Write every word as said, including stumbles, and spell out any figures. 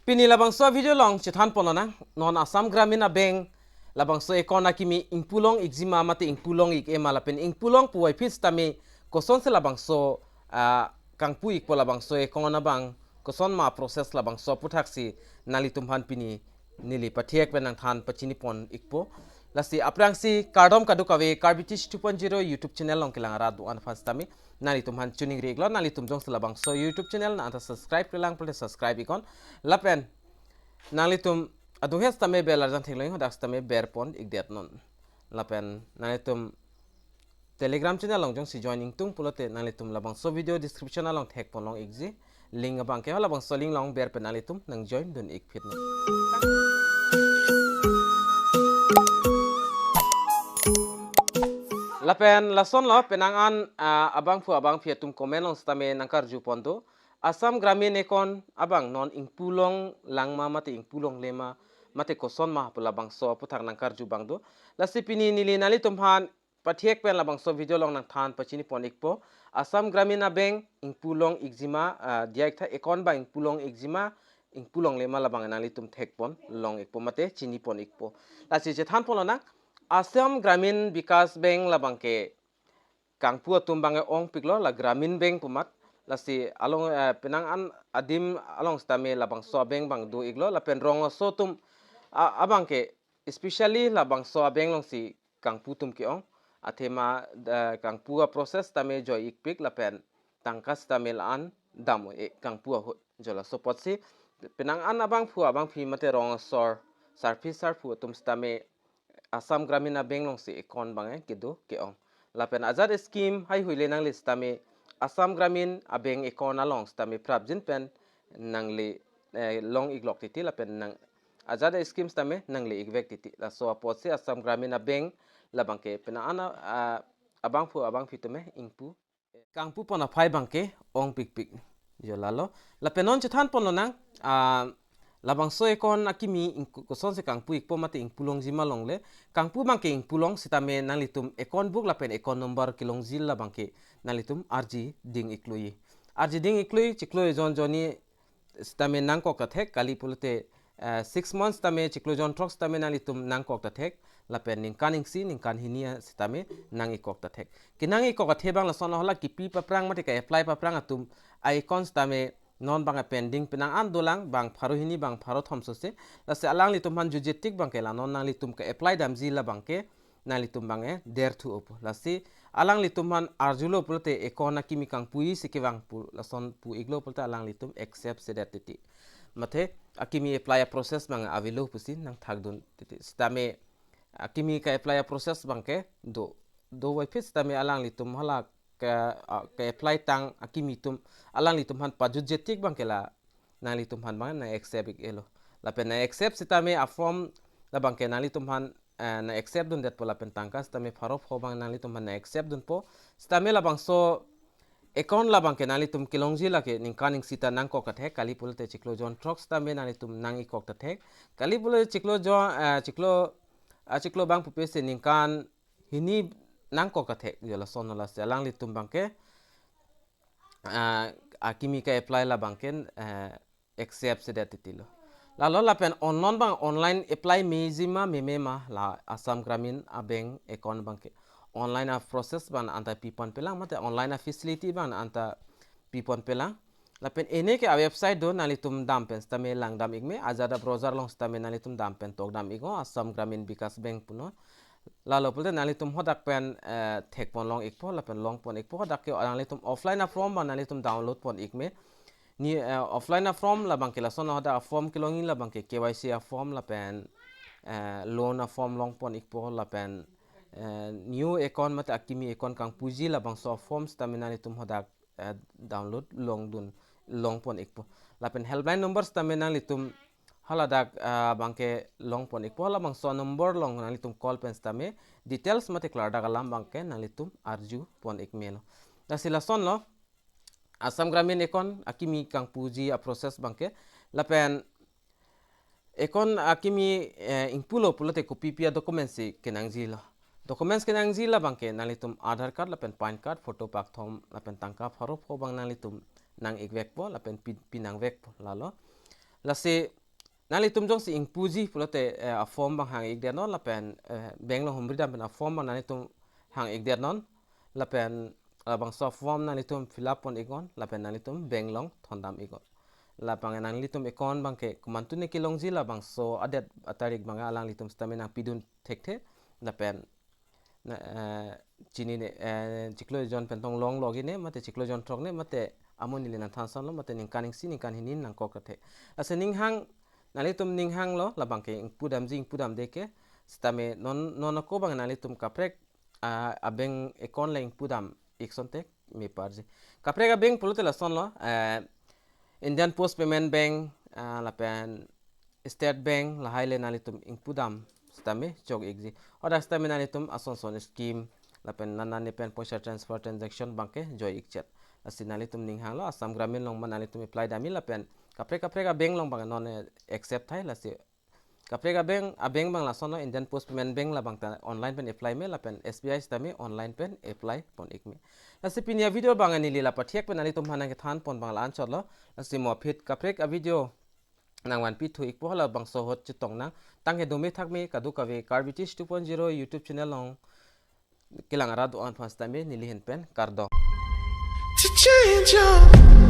Pini labangso video along chethan ponlonang, non Assam Gramin a-bank labangso account akimi ingpu long-ikjima mate ingpu long-ik-e ma lapen ingpu long puvoiphit sitame kosonsi labangso, ah, kangpu-ikpo, labangso account abang koson ma process labangso aputhaksi nanglitum aphan pini neli pathek pen nangthan pachini pon-ikpo. Lasi aphrangsi kardom kadokave Karbi Tish two point zero YouTube channel along kelang arat do-an aphan sitame nanglitum aphan choningri-iklo, nanglitum jongsi labangso YouTube channel nang anta subscribe-kle lang pulote subscribe-iknon. Lapen nanglitum adung het sitame bell arjan theklong, hadak sitame ber pon-ikdetnon. Lapen nanglitum Telegram channel along jongsi join ingtung pulote nanglitum labangso video description along thek pon long-ikji. Link abangke halabangso link along ber pen nanglitum nang join dun-ikphitnon. Lapen lasonlo, penang an, ah, abangphu abangphi atum comment along sitame nangkarju pon do. Assam Gramin account abang non ingpu long lang ma mate ingpu longle ma mate koson ma pu labangso aputhak nangkarju abang do. Lasi pini neli nanglitum aphan pathek pen labangso video along nangthan pachini pon-ikpo. Assam Gramin a-bank ingpu long-ikjima, ah, diya-iktha, account abang ingpu long-ikjima, ingpu longle ma labang nanglitum thek pon long-ikpo mate chini pon-ikpo. Lasi chethan ponlonang, Assam Gramin Vikas Bank labangke kangpu atum abangke ongpiklo, la Gramin Bank pu amat. Lasi along, eh, penang an adim along sitame labangso a-bank abang do-iklo, lapen rong aso atum, ah, abangke, especially labangso a-bank alongsi kangpu atum ke-ong. Athema, eh, kangpu a-process sitame joi-ikpik lapen tangka sitame la-an dam-e kangpu ahut. Jo laso apotsi penang an abangphu abangphi mate rong asor, sarpi sarpo atum sitame Assam Gramin a-bank alongsi account abangke kedo ke-ong. Lapen ajat scheme haihui le nangle sitame Assam Gramin a-bank account along sitame prapjin pen nangle, eh, long-iklok titi lapen nang ajat scheme sitame nangle-ikvek titi. Laso apotsi Assam Gramin a-bank labangke penang an, ah, abangphu abangphi atum ingpu kangpu pon aphai abangke ongpikpik. Jo lalo. Lapen non chethan ponlonang, ah, labangso account akimi ingku-, kosonsi kangpu-ikpo mate ingpu longjima longle. Kangpu abangke ingpu long sitame nanglitum account book lapen account number kelongji labangke nanglitum arji ding-iklui. Arji ding-iklui, chiklo ejon jonni sitame nangkok ta thek, kali pulote, eh, six months sitame, chiklo jon throk sitame nanglitum nangkok ta thek, lapen ningkan isi, ningkan hini sitame nang-ikok ta thek. Kenang-ikok athe abang lasonlo, hala kipi paphrang mate ka-apply paphrang atum a-account sitame non abang pending penang an dolang, bang pharo hini bang pharo thom sose. Lasi alanglitum aphan jutje tik abangke la non nanglitum ka-apply damji labangke nanglitum abangke derthu-opo. Lasi alanglitum aphan arjulo pulote account akimi kangpuji si kevang pu lason pu-iklo pulote alanglitum accept sedet titi. Mate akimi apply a-process abang avelo pusi nangthakdun titi. Sitame akimi ka-apply a-process abangke do, dovoiphit sitame alanglitum hala ka, ah, ka-apply tang akimi atum alanglitum aphan pajutje tik abangke la nanglitum aphan abang nang-accept-ik-elo. Lapen nang-accept sitame a-form labangke nanglitum aphan, eh, nang-accept dundetpo lapen tangka sitame pharo pho abang nanglitum aphan nang-accept dunpo. Sitame labangso account labangke nanglitum kelongji lake ningkan isi ta nangkok ta thek, kali pulote chiklo jon throk sitame nanglitum nang-ikok ta thek. Kali pulote chiklo jon, eh, chiklo, ah, chiklo abang pupe si ningkan hini nangkok ta thek. Jo lasonlo, lasi alanglitum abangke, ah, akimi ka-apply labangke, eh, accept sedet titilo. Lalo lapen on non abang online apply mejima meme ma la Assam Gramin a-bank account abangke online a-process abang anta pipon pelang mate online a-facility abang anta pipon pelang. Lapen ene ke a-website do, nanglitum dam pen sitame langdam-ik me, ajat a-browser along sitame nanglitum dam pen tokdam-iknon, Assam Gramin Vikas Bank punon. Lalo pulote nanglitum hadak pen, eh, thek pon long-ikpo lapen long pon-ikpo, hadak ke nanglitum offline a-form abang nanglitum download pon-ik me. Ni, eh, offline a-form labangke lason hadak a-form kelongji labangke K Y C a-form lapen, eh, loan a-form long pon-ikpo lapen, eh, new account mate akimi account kangpuji labangso a-form sitame nanglitum hadak, eh, download longdun long pon-ikpo. Lapen helpline number sitame nanglitum haladak, ah, abangke long pon-ikpo, halabangso number along nanglitum call pen sitame details mate klardak alam abangke nanglitum arju pon-ik melo. Lasi lasonlo Assam Gramin account akimi kangpuji a-process abangke. Lapen account akimi, eh, ingpulo pulote kopi pi a-document si kenangjilo. Documents kenangji labangke nanglitum Aadhaar card lapen PAN card, photo pakthom lapen tangka pharo pho abang nanglitum nang-ikvekpo lapen pi, pinangvekpo lalo. Lasi nanglitum jongsi ingpuji pulote, eh, a form abang hang-ikdet non lapen, eh, bank along humri dam pen a form abang nanglitum hang-ikdet non lapen, eh, labangso form nanglitum fill up pon-iknon lapen nanglitum bank along thondam-iknon. Lapen nanglitum account abangke komantu ne kelongji labangso adet atarik abang alanglitum sitame nangpidun thekthe lapen na, eh, chinine, eh, chiklo jon pen tong long logine mate chiklo jon throk ne mate amo neli nangthan sonlo mate ningkan isi ningkan hini nangkok kathe. Lasi ning hang, nanglitum ning hanglo labangke ingpu damji ingpu damde ke sitame non, non ako abang nanglitum kaprek, ah, a bank account le ingpu dam-ik asonte me parji. Kaprek a bank pulote lasonlo, eh, Indian Post Payment Bank, ah, lapen State Bank lahai le nanglitum ingpu dam sitame chok-ikji. Hadak sitame nanglitum ason son scheme lapen nana ne pen poisa transfer transaction abangke joi-ikchet. Lasi nanglitum ning hanglo Assam Gramin along ma nanglitum apply damji lapen kaprek kaprek a bank along abang non, eh, accept tahai. Lasi kaprek a bank, a bank abang lasonlo Indian Post Payment Bank labang ta online pen apply me lapen S B I sitame online pen apply pon-ik me. Lasi pini a video abang neli la pathiak pen nanglitum aphan nangkethan pon abang la-anchotlo. Lasi mo aphi kaprek a video nangvanpi thu-ikpo, halabangso ahut chetong nang. Tangke dome thakme kadokave Karbi Tish two point zero YouTube channel along kelang arat do-an aphan sitame neli ahin pen kardom. To change up.